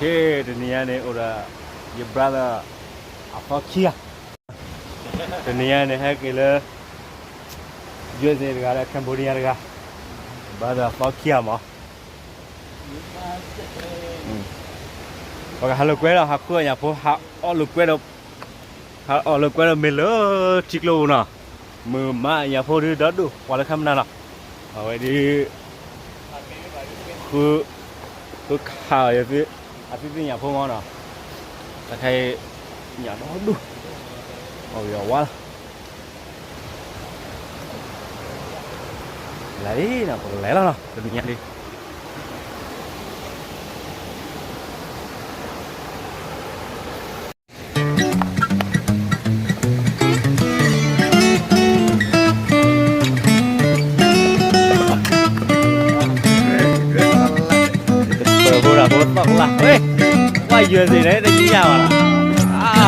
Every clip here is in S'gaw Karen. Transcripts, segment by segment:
ကဲ, တနံၤညါန့ၣ် အိၣ်ဒီးယ brother အသီခံဂၤ, တနံၤညါန့ၣ် ဟဲက့ၤလၢ ယူအက်စ်အေ တဂၤဒီး Cambodia တဂၤ, brother အသီခံဂၤမး, ပကဟးလိာ်ကွဲဒီး ဟးဃုအီၣ်ညၣ်ဖိ, ဟးအီၣ်လိာ်ကွဲဒီး ဟးအီၣ်လိာ်ကွဲဒီးမ့ၢ်လၢထံကျိပူၤနီၤ, မုၢ်မးညၣ်ဖိဒုးဒီဒူၣ် ပှၤလၢခါမနုၤနီၤ, အဝဲဒုး ဃု, ဃုခးအီၤ အသုသ့ၣ်ညၣ်ဖိမးနီၤ, တၢ်ခါအံၤ ညၣ်ဒီဒူၣ်, အီၣ်ဝံၤအီၣ်ဝါလီၤ, လဲၤလံနီၤ, ပကလဲၤလီၤနီၤ တနံၤညါလံ. ပၢၤဖိတၢ်ဖိသီၣ်ကလၢ်, ဝဲ ယူအက်စ်အေ န့ၣ် တယံာ်ညါဘၣ်လီၤ, အါ,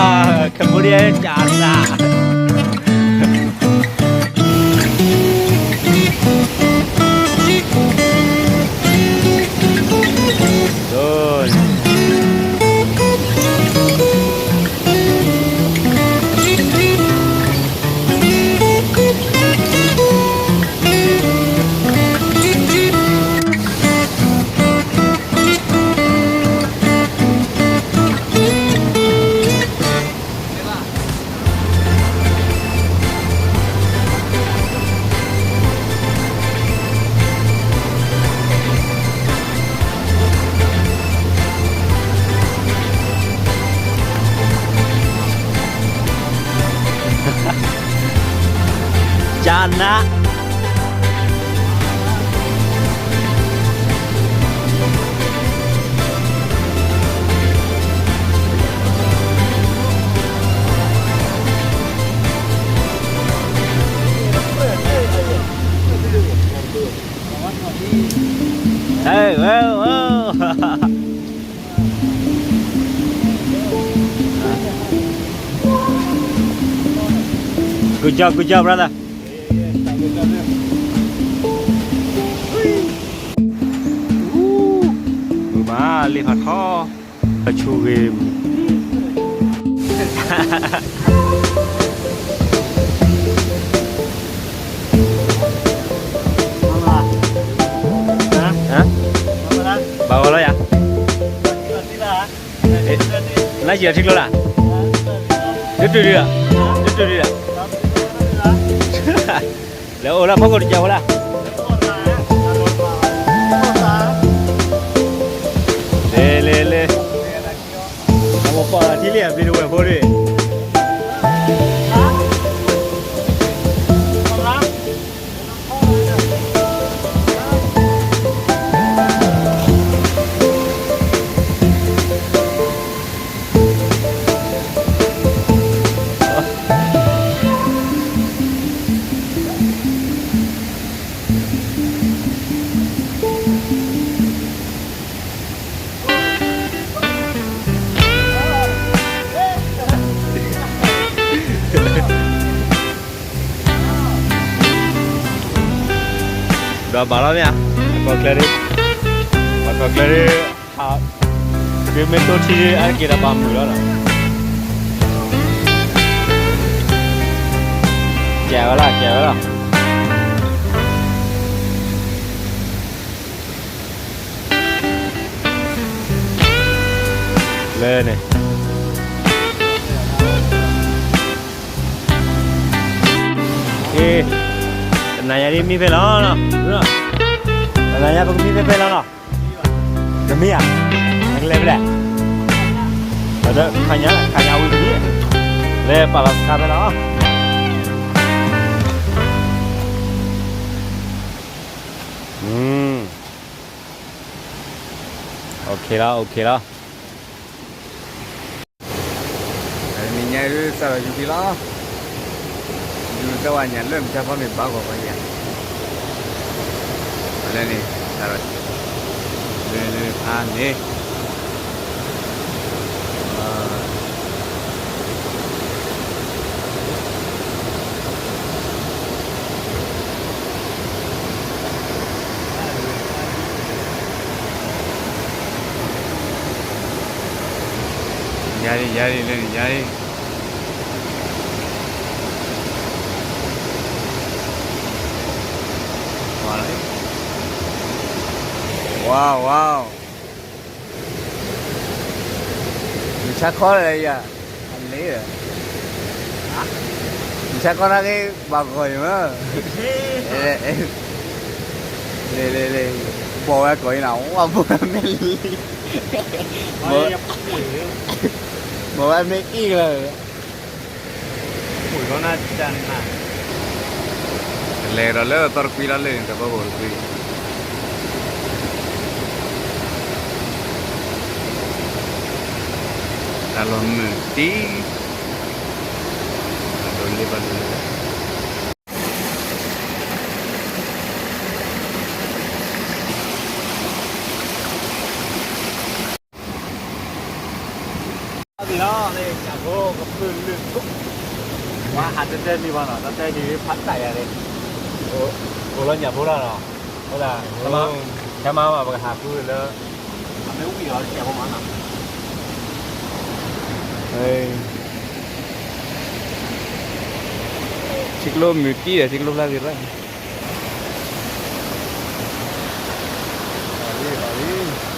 Cambodia န့ၣ် ကၢ်နး ကၢ်နး Hey, whoa, whoa. Good job, good job, brother. မုၢ်မး လ့ၣ်ဖးထီ, အဆူဂ့ၤမုၢ် ဘၣ်ဂီၤလီၤယၤ, နၤယံာ်ထံကျိလၢ်, ဒုးတုၤဒံး, ဒုးတုၤဒံး, လဲၤအိၣ်လၢဖီခိၣ်တကၢ်ဖိလၢ်, လဲၤလဲၤလဲၤ, အမိၢ်ပှၢ်ထံလံအဘျ့တဝဲၢ်ဖိဒၣ် ဒီးဘၣ်လီၤမ့ၢ်ဧါ, ပှၤကီၢ်ချၢဒ်, ပှၤကီၢ်ချၢဒ်, ဒ်မ့ၢ်တိၢ်ထံဒ် အါတက့ၢ်ဒီးဘၣ်မုာ်လီၤနီၤ, ကဲဝဲလီၤ ကဲဝဲလီၤ. လၢန့ၣ်, တနၤညါဒ်မံဖဲလီၤ, တနၤညါပကမံဖဲဖဲလီၤနီၤ, တမံဧါ, နကလဲၤဖဲလဲၣ်, ခါညါ ခါညါဝံၤတမံ, လဲၤပာ်လီၤစခါဖဲလီၤ. OK လီၤ, OK လီၤ. နံၤညါဒ်စးထီၣ်ယူၤထံလီၤ, ယူၤတဝၢ်ညၣ်လၢမုၢ်ဆါဖီမ့ၢ်ဘၣ်ဂီၢ်ဂီၢ်ယၤ, လၢန့ၣ် စးထီၣ် လၢလၢဖးန့ၣ် ယါလံ လၢန့ၣ်ယါလံ. ဝါ ဝါ ယဆါခီလၢယၤ အလ့လၢ ယဆါခီနာ်က့ ဘၣ်ဂီၤယၤမး လ့ လ့ လ့ ဘီၣ်ဝဲကိးအံၤနၤ ဝါ ဘီၣ်ဝဲမ့ၢ်လံ ဘီၣ်ဝဲမ့ၢ်အံၤလၢ လဲၤဒီးလၢသီတကွံလီၤလၢန့ၣ် တၢ်ဘီဘိၣ်တကွံ တၢ်လီၢ်မုာ်တံၢ် ဘၣ်ဒိလ့ ဘၣ်ဒိလ့ လီၤ ကဖုလၢ ဝါ ဟးတဲတဲန့ၣ်ဘၣ်နီၤ တၢ်တဲန့ၣ်ဖးတၢ်ယၤန့ၣ် အိၣ်လီၤညၣ်ဖိတၢ်နီၤ အဃိသတး ခဲမါဘၣ် ပကဟးဃုလၢ အမ့ၢ်ဝံၤအီၤတကဲးဖိမးနီၤ ထံကျိမုာ်တံၢ်ဒီး ထံကျိဖျါဂ့ၤရၣ်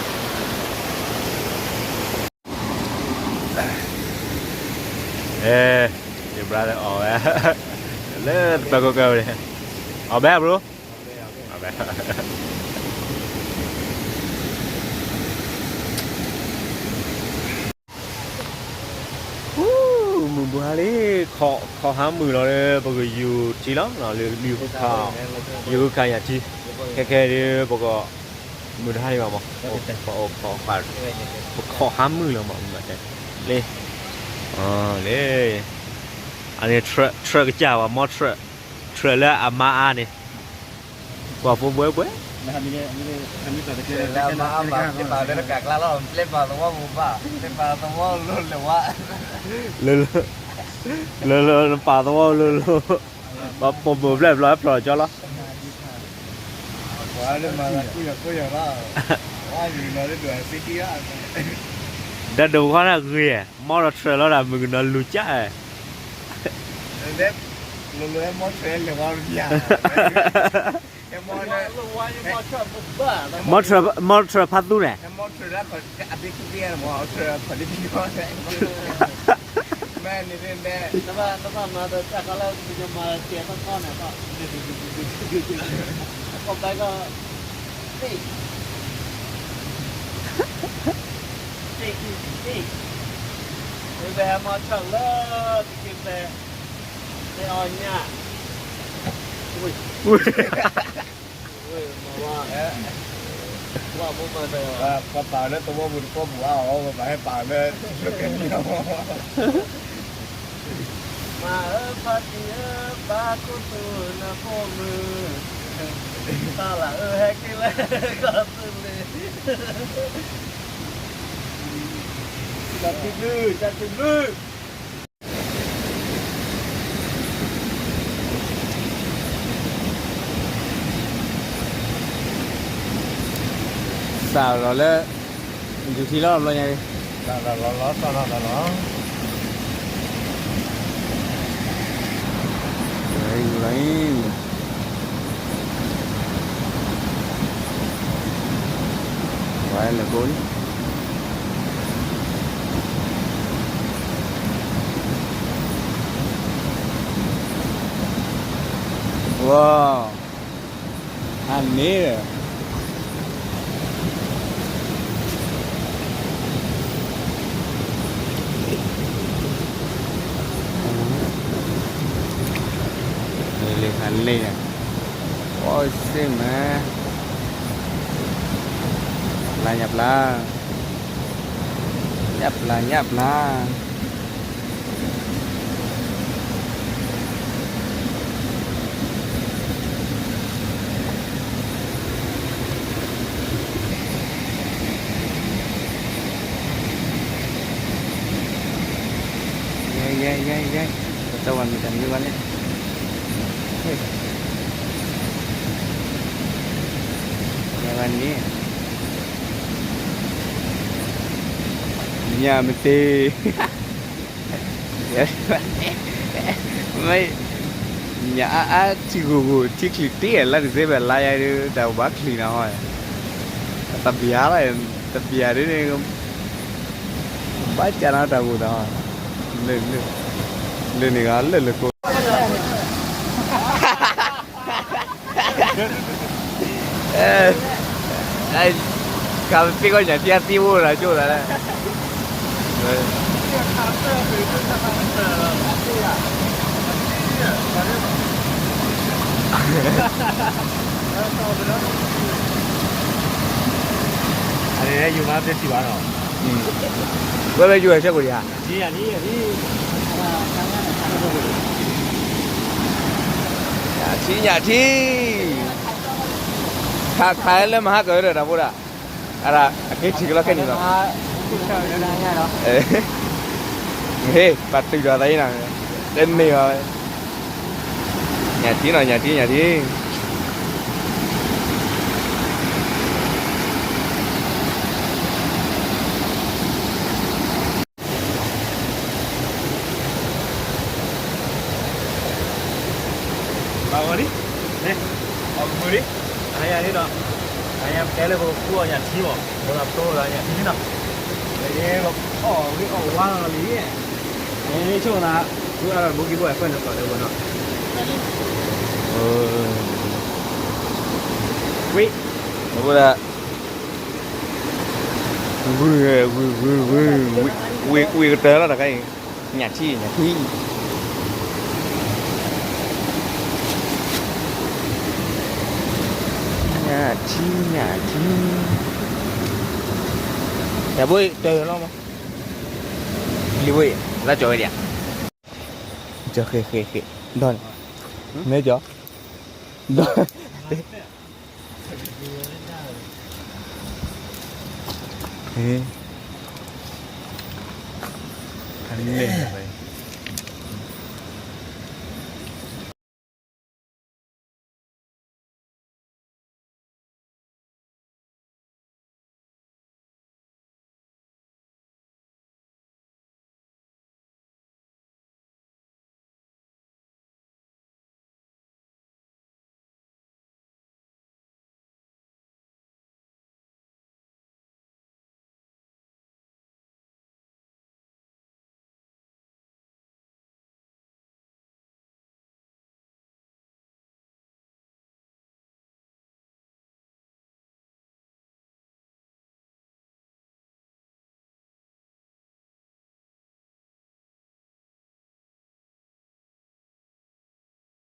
အဲ your brother အီၣ်ဝဲ လၢတၢ်ကိးကၢန့ၣ် အီၣ်ဘဲ bro အီၣ်ဘဲ မုၢ်ဘှါလံ ခီၣ်ဟါမုၢ်လီၤလၢ ပကယူၤထံလီၤ လၢယူၤခါ ယူၤခါယၤထံ ခဲခဲဒ်ပက မုၢ်တဟါန့ၣ်ဘၣ်မး ပအိၣ်ခီၣ် ပခီၣ်ဟါမုၢ်လီၤမး မုၢ်ဘၣ်တဲ လ့ လ့ အန့ၣ် truck ကစၢ်ဘၣ် မီ truck လၢအမါအါန့ၣ် ကွၢ်ဖိဘှဲဘှဲ လၢအမါအါဘၣ် ပျဲပာ်လၢတကးကျါလီၤ ပျဲပာ်သဝီပူၤဘၣ် ပျဲပာ်သဝီလိၤလၢၤဝါ လၢ လၢ လၢ နပာ်သဝီလိၤလိၤ ပှၤပိာ်မုၣ်ဖျဲၣ်ဘျီဖျီၣ်ကၠီလီၤ ပှၤလၢမၤသးကူယီၤကူယီၤလီၤ ဝါမုၢ်လီၤလၢဒိၣ်အစ့ခံဂၤ ဒီးဒိၣ်ခီနၢ်ဂ့ၤ မီၢ်ဒီး truck လီၤဒၣ် မုၢ်ကနီၤလူၤကၠၣ် လၢ လိၤလိၤဟဲမီၢ် truck လဲၤဝါမး မီၢ် truck ဖးသူန့ၣ် မီၢ် truck ဖးသူန့ၣ် မ့ၢ်န့ၣ် တဘၣ်မၤဒီးတၢ်ခါလၢ ကညီမၤတၢ်ခီကီၢ်ဘဲကီး မ့ၢ်ဟဲမီၢ် truck လၢ တက့ၢ်ဖဲ မ့ၢ်အီၣ်ညၣ် ပှၤပာ်လၢသဝီပူၤတကီၢ်ပူၤအါအီၤ ပဘၣ်ဟဲပာ်လၢ မၤဧၢ ဖါတံၢ်ဧၢ ပၢ်ကိတိာ်နၢ်ပိာ်မုၣ် တၢ်လၢအၢဟဲက့ၤလၢကီၢ်သူလ့ၤ တၢ်ထံဘျုး တၢ်ထံဘျုး စးလီၤလၢ ယူၤထံလီၤဘျီညါ စးလီၤလီၤ စးလီၤလီၤ လီၤ ဝဲလၢဘိလံ ဝါ အန့ၣ် လ့ၣ်ဟးလ့ၣ် အိၣ်စ့ၢ်မး ပျၢ်ညၣ်ပျၢ် ညၣ်ပျၢ်ညၣ်ပျၢ် ယဲ ယဲ ယဲ ယဲ ပတဝဲမ့ၢ်တၢ်မံၤဝဲလဲၣ် ယဲဝဲန့ၣ် ညၣ်မ့ၢ်သ့ မ့ၢ် ညၣ်အါအါထံဂိၢ်ဂိၢ် ထံချံးတ့ၢ်လၢ December လါယါဒုး တၢ်ဘၣ်ချံးနီၤဟီ, တဘျါလီၤ တဘျါဒုးန့ၣ် ဘၣ်ကၢ်နီၤတၢ်ဂိၢ်တၢ်ဟီ, လၢ လၢ လၢန့ၣ်ဂၤလၢလၢကိ ခါပသ့ကီၢ်ညၣ်ထံအသံအိၣ်ဒီးကၠိၣ်သးလဲၣ်. အန့ၣ်ယူၤမၤပျဲစံးဘၣ်နီၤ, ဝဲဝဲယူၤဟဲဆဲကိၣ်ဒံးဧါ, ညၣ်ထံ ညၣ်ထံ, ခးခးလၢမဟါကၢၤဒီးတၢ်ဖိဒၣ်, အဒၣ်အက့ၤထံၣ်ကလီခဲနံၣ်လီၤ, ဟ့ၣ် ပှၤတုၤဒီးသးအံၤနီၤ, တမ့ၢ်ဘၣ်ဝဲ, ညၣ်ထံနီၤ ညၣ်ထံ ညၣ်ထံ. ဘၣ်ဂီၤလံ, အီၣ်ကမုာ်လံ, အဟါညါလံနီၤ, အဟါညါပတဲလၢပကခူၣ်အီၣ်ညၣ်ထံမး မိၢ်လၢပတိၢ်ဒီးညၣ်ထံလံနီၤ, အီၣ်ဝံၤအီၣ်ဝါလီၤလံ, အဆိကမိၣ်သး, ဝံၤအါထီၣ်တဘိကံဘိ အဖၢၣ်န့ၣ်ပှၤလၢဘိနီၤ, ဝံၤ, ဝံၤ ဝံၤ ဝံၤ ဝံၤ ဝံၤကတၢၢ်လီၤတခါအံၤ, ညၣ်ထံ ညၣ်ထံ ညၣ်ထံ ညၣ်ထံ, ညၣ်ဘိတၢၢ်လီၤမး, လံဘိ, လၢကၠီၤဝဲဒၣ်, ကၠီၤဃ့ ဃ့ ဃ့, ဒီးန့ၣ်, မ့ၢ်ကၠီၤ, ဒီး ဟ့ၣ်, အန့ၣ် ကိၣ်လီၤညၣ်ထံ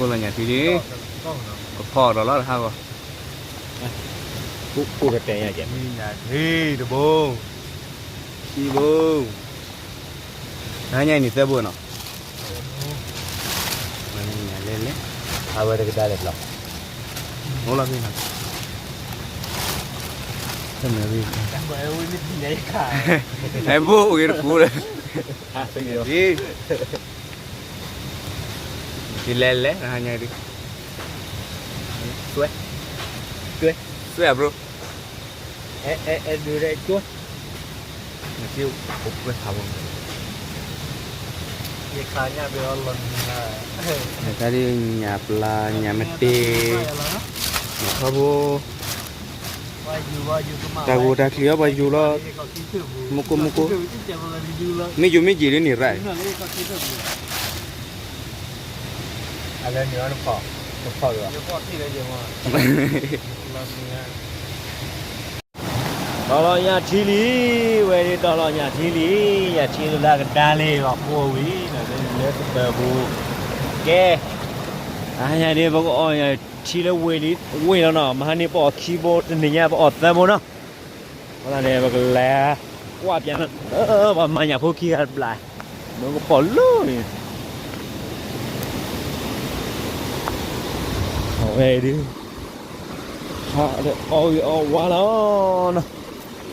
လံ, ကဖီၣ်ဒီးလီၤတဟးဂီၤ, ကိၣ်ကတဲညါကဲ, ညၣ်ထံတဘိ, ခံဘိ, နညါန့ၣ်သၢဘိနီၤ, လဲၤလဲၤ, အဝဲတကဒါလဲၤဘျီ, အိၣ်လီၤဖဲနီၤ, အဲဘိအိၣ်ဂ့ၤတကူလၢ, ဒ်လဲၤလဲၤ နဟါညါဒ်, စွဲ, စွဲ, စွဲ bro, အဲ အဲ အဲ ဒုးရဲကၠိ, နကအိၣ်ကွဲးဖးဘိ, ယခါညၣ်ဘ့အီၤလီၤနၤ, နတၢ်ဒ်ညၣ်ပျၢ် ညၣ်မတ့ၤ, နထီဘိ, တၢ်ဂိၢ်တၢ်ချံအီၤပှၤယူၤလီၤ, မူကိမူကိ, မ့ၢ်ယူၤမ့ၢ်ယံာ်လၢန့ၣ် right, အလဲၤနုာ်အီၤနဖီၣ်, နဖီၣ်လီၤ, တီၤလီၤညၣ်ထံလံ, ဝဲဒ်တီၤလီၤညၣ်ထံလံ, ညၣ်ထံလၢကဒါလံ ဘၣ်ဃိဝံၤ လၢကတၢၢ်ပူၤ, ကဲ, အဟါညါဒ် ပကအီၣ်ညၣ်ထံလၢဝ့ၢ်လံ, ဝ့ၢ်လီၤနီၤ, မဟါန့ၣ်ပအီၣ်ခံဘိ တနံၤညါပအီၣ်သၢဘိနီၤ, အဃိသတးန့ၣ် ပကလဲၤကွၢ်ပၠး, ပှၤမၤညၣ်ဖိခံဂၤတဘျီ, မ့ၢ်ကပီၤလၢန့ၣ်, အဝဲဒ် ဟးဒီးအီၣ်ဂ့ၤအီၣ်ဝါလီၤနီၤ,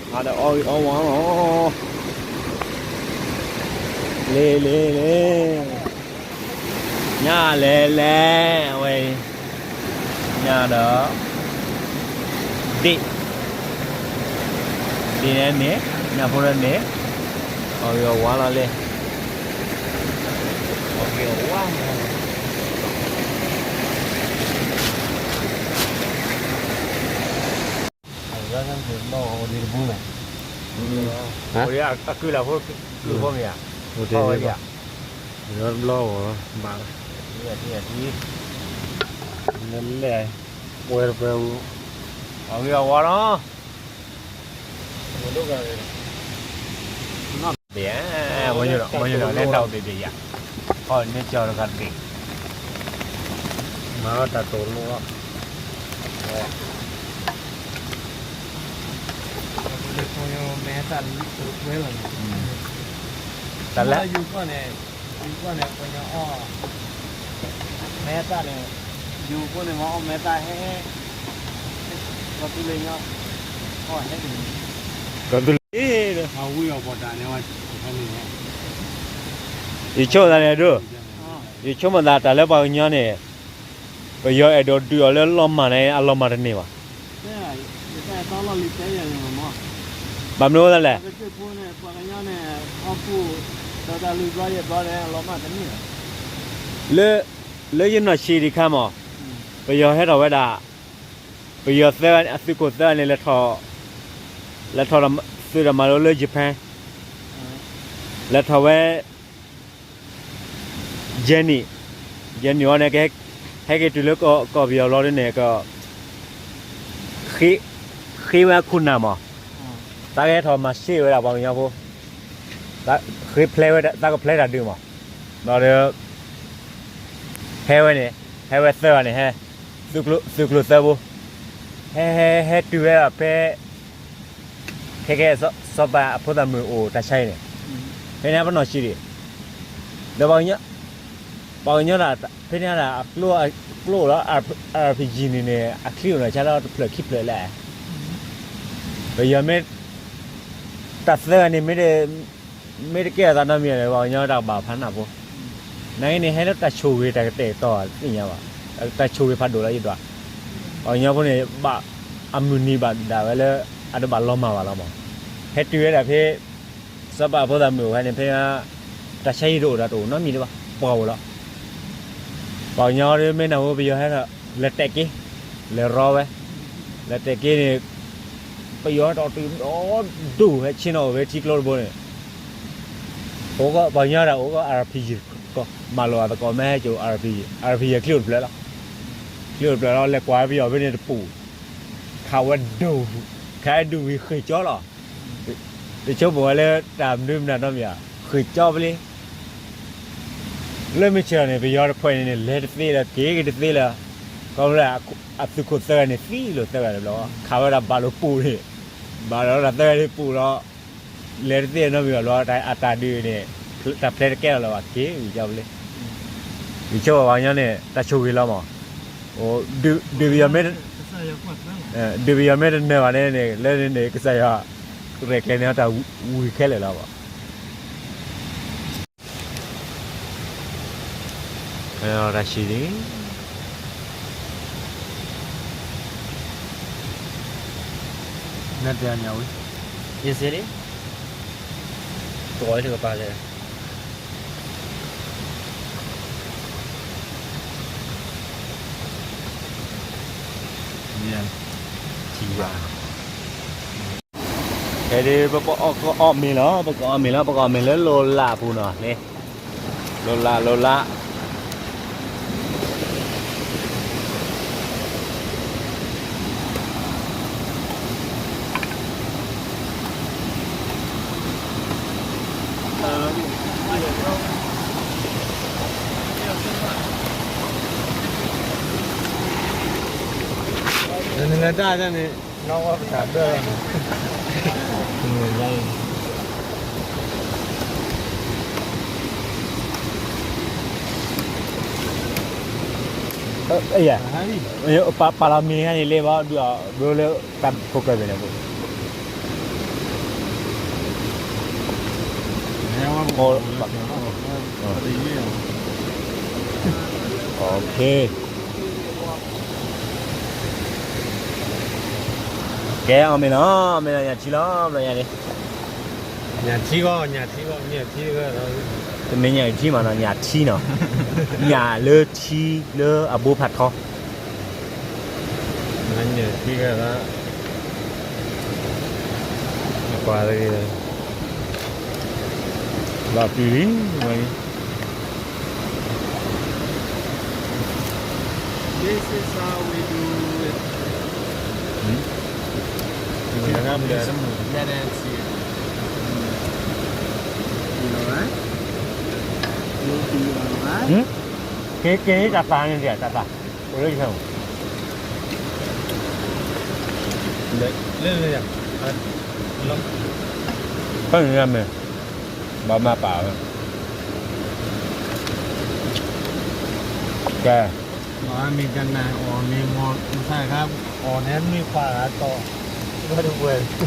ဟးဒီးအီၣ်ဂ့ၤအီၣ်ဝါလီၤ, လ့လ့လ့, ညၣ်လဲၤလဲၤ, အဝဲ, ညၣ်ဒီး, ဒ့ၣ်, ဒ့ၣ်န့ၣ်, ညၣ်ဖိန့ၣ်, အီၣ်ဂ့ၤအီၣ်ဝါလီၤလံ, အီၣ်ဂ့ၤအီၣ်ဝါ အကုၢ်လၢဖိ, ကုၢ်ဖိမ့ၢ်ဧါ, ဝဲဒၣ်ဧါ, တဘျီအီၤ, ဘၣ်, လဲၤ, ဝဲတပၢၤ, အဂ့ၤအဝါလီၤ, မ့ၢ်, မ့ၢ်, မ့ၢ်, န့ၣ်တၢ်အိၣ်ဘ့ၣ်ဘ့ၣ်ယၤ, ဟီၣ်န့ၢ်ကၠီတဂၤတဘ့ၣ်, မၤတၢ်တိၢ်လိၣ်လီၤ, တၢ်လၢ ယူၤကွၢ်န့ၣ်, ယူၤကွၢ်န့ၣ် ပှၤညီအီၣ်, မဲတၢ်န့ၣ်, ယူၤကွၢ်န့ၣ် မ့ၢ်အီၣ်မဲတၢ်ဟဲ, ကီၢ်သူလ့ၤညီ, အီၣ်ဟဲက့ၤ, ကီၢ်သူလ့ၤ, ယဆိကမိၣ်သးန့ၣ်ဒိၣ်, ယဆိကမိၣ်သးတၢ်လၢပှၤကညီန့ၣ်, ပယီၤအဲၣ်ဒိးဒုးအီၤလၢလီၤမၢ်န့ၣ် အလီၤမၢ်တန့ၢ်ဘၣ်, ဘၣ်မနုၤအဃိသတးလဲၣ် လၢ, လၢယနီၢ်ဆံးတခါမး, ပယီၤဟဲထီၣ်ဝဲဒၣ်, ပယီၤသၢဂၤန့ၣ် အသုးခိၣ်သၢဂၤန့ၣ် လဲၤထီၣ်, လဲၤထီၣ်သုးတၢ်မၤလိလၢ Japan, လဲၤထီၣ်ဝဲ, Jenny, Jenny အီၤန့ၣ် ဟဲက့ၤတုၤလၢကီၢ်ပယီၤလီၤဒ်န့ၣ် က ဃ့ဝဲအခိၣ်နၢ်မး, သးကဟဲထီၣ်မၤစ့ၢ်ဝဲဒၣ်ပှၤကညီဖိ, ဃ့ဖျဲးဝဲ သးကဖျဲးတၢ်ဒုးမး, ဒီး ဟဲဝဲန့ၣ်, ဟဲဝဲသၢဂၤန့ၣ် ဟဲ, သုးကျိၤသၢဘိ, ဟဲ, ဟဲ, ဟဲတုၤဝဲဒၣ်ဖဲ, ခဲကဲ စီၤပၤအဖိသၣ်မုၣ်အိၣ်တၢ်ဆါအံၤန့ၣ်, ဖဲန့ၣ်ပနီၢ်ဆံးဒံး, ဒီး ပှၤကညီဒၣ် ဖဲန့ၣ်ဒၣ် အကျိအိၣ်လီၤ, RPG န့ၣ်န့ၣ် အချံအိၣ်နီၢ်ဆါလီၤ တဖျၢၣ်ခံဖျၢၣ်လၢ, ပယီၤမ့ၢ်, တၢ်သၢဂၤန့ၣ် မ့ၢ်တကဲအသးနီတမံၤန့ၣ် ပှၤကညီတၢ်ကဘၣ်ဖးနၢ်ဖိ, နာ်က့န့ၣ် ဟဲလၢတၢ်ဆိၣ်ဂ့ၤတၢ်ကတဲာ်ကတီၤသ့ၣ်ညါဘၣ်, တၢ်ဆိၣ်ဂ့ၤဖးဒိၣ်လီၤယဒွး, ပှၤကညီဖိန့ၣ် ဘၣ်အမုၢ်နံၤဘၣ်ဒၣ်ဝဲလၢ အတဘၣ်လီၤမၢ်ဘၣ်လီၤမး, ဟဲတုၤဝဲဒၣ်ဖဲ စီၤပၤအဖိသၣ်မုၣ်အိၣ်ဝဲန့ၣ် ဖဲ တၢ်ဆါဟံၣ်တအိၣ်ဒီးတအိၣ်နီတမံၤလၢၤဘၣ် ပှၤအိၣ်လီၤ, ပှၤကညီဒ်မ့ၢ်နၢ်ဟူပယီၤဟဲထီၣ် လဲၤတဲာ်က့ၤ, လဲၤရီဝဲ, လဲၤတဲာ်က့ၤန့ၣ် ပယီၤဟဲထီၣ်တုၤဒီဒူၣ် ဟဲဆ့ၣ်နီၤအိၣ်ဖဲထံကျိတဘိန့ၣ်, အိၣ်ကီး ပှၤကညီဒၣ်အိၣ်ကီး RPG ကီး မၤလိာ်အသကိးမ့ၢ်ဟဲကၠိ RPG, RPG ချံအိၣ်တဖျၢၣ်လီၤ, ချံအိၣ်တဖျၢၣ်လီၤ လဲၤကွၢ်ပယီၤဖဲန့ၣ်တပူၤ, ခးဝဲဒိၣ်, ခးဝဲဒိၣ်ဝံၤဃ့ၢ်ကၠီလီၤ, တဆိကမိၣ်ဝဲလၢတၢ်မနုၤမနုၤနီတမံၤဧါ, ဃ့ၢ်ကၠီဖဲလံ လၢမုၢ်ဆ့ၣ်ထီၣ်န့ၣ် ပယီၤတဖုန့ၣ်န့ၣ် လဲၤတသ့လၢၤ က့ၤက့ၤတသ့လၢၤ, ခီဖျိလၢအသုးခိၣ်သၢဂၤန့ၣ် သံလိာ်သၢဂၤတဘျီ, ခးဝဲဒၣ်ဘၣ်လိာ်ပူၤန့ၣ်, ဘၣ်လိာ်တၢ်သၢဂၤန့ၣ်ပူၤလီၤ, လဲၤတသ့နီတမံၤဘၣ်ဘျီ အတၢ်ဒုးန့ၣ်, တၢ်ဖျဲးတကဲထီၣ်လၢၤဘၣ် က့ၤက့ၤကၠီဖဲလံ, ယဆိကမိၣ်ပှၤကညီန့ၣ် တၢ်ဆိၣ်ဂ့ၤလီၤမး, ဒုးပယီၤမ့ၢ်, ဒုးပယီၤမ့ၢ်တနၢၤဘၣ်န့ၣ်န့ၣ် လၢန့ၣ်န့ၣ် ကစၢ်ယွၤရဲၣ်ကျဲၤန့ၢ်တၢ်ဝံၤခဲလၢာ်လီၤဘၣ် တၢ်ဆံးန့ၣ်, နတဲအီၤညါဝံၤ, ယစ့လံ, တဂီၤလံတကပၤလဲၣ်, ထံၣ်ယၤ, ခဲဒ် ပကအီၣ်မ့ၤလီၤ ပကအီၣ်မ့ၤလီၤ ပကအီၣ်မ့ၤလၢလိၤလးအပူၤနီၤန့ၣ်, လိၤလးလိၤလး နလဲၤတၢ်န့ၣ်, ပာ်လီၤမ့ၤန့ၣ်လံဘၣ် ဒုးအဘျိလၢတၢ်ဖိကၢၢ်န့ၣ်, ပ Okay, ကဲ အီၣ်မ့ၤလီၤ, မ့ၢ်လီၤ ညၣ်ထံလီၤ ဘျီညါန့ၣ်, ညၣ်ထံဂီၢ် ညၣ်ထံဂီၢ် ညၣ်ထံဂီၢ်လီၤ, တမ့ၢ်ညၣ်ထံမးနီၤ ညၣ်ထံနီၤ, ညၣ်လၢထံလၢအဘိဖးထီ ညၣ်ထံဂီၢ်လီၤ, ကွၢ်တဂ့ၤ, လီၤပျံၤလံ, ဝဲ This is how we do it. Hmm? Let them see it. You all right? You'll be all right. Hmm? က့ၤ က့ၤ တၢ်သၣ်န့ၣ် တၢ်သၣ်, အိၣ်လၢယဟဲ, လၢ လၢ လၢ ဖဲန့ၣ်မ့ၢ် ဘၣ်မၤပာ်ဝဲ, ကဲ, မ့ၢ်တနၤအီၣ်န့ၣ် မ့ၢ်မဆါခါ အီၣ်န့ၣ်မ့ၢ်ပာ်ဂၤတီၢ်, ဘၣ်တဝဲ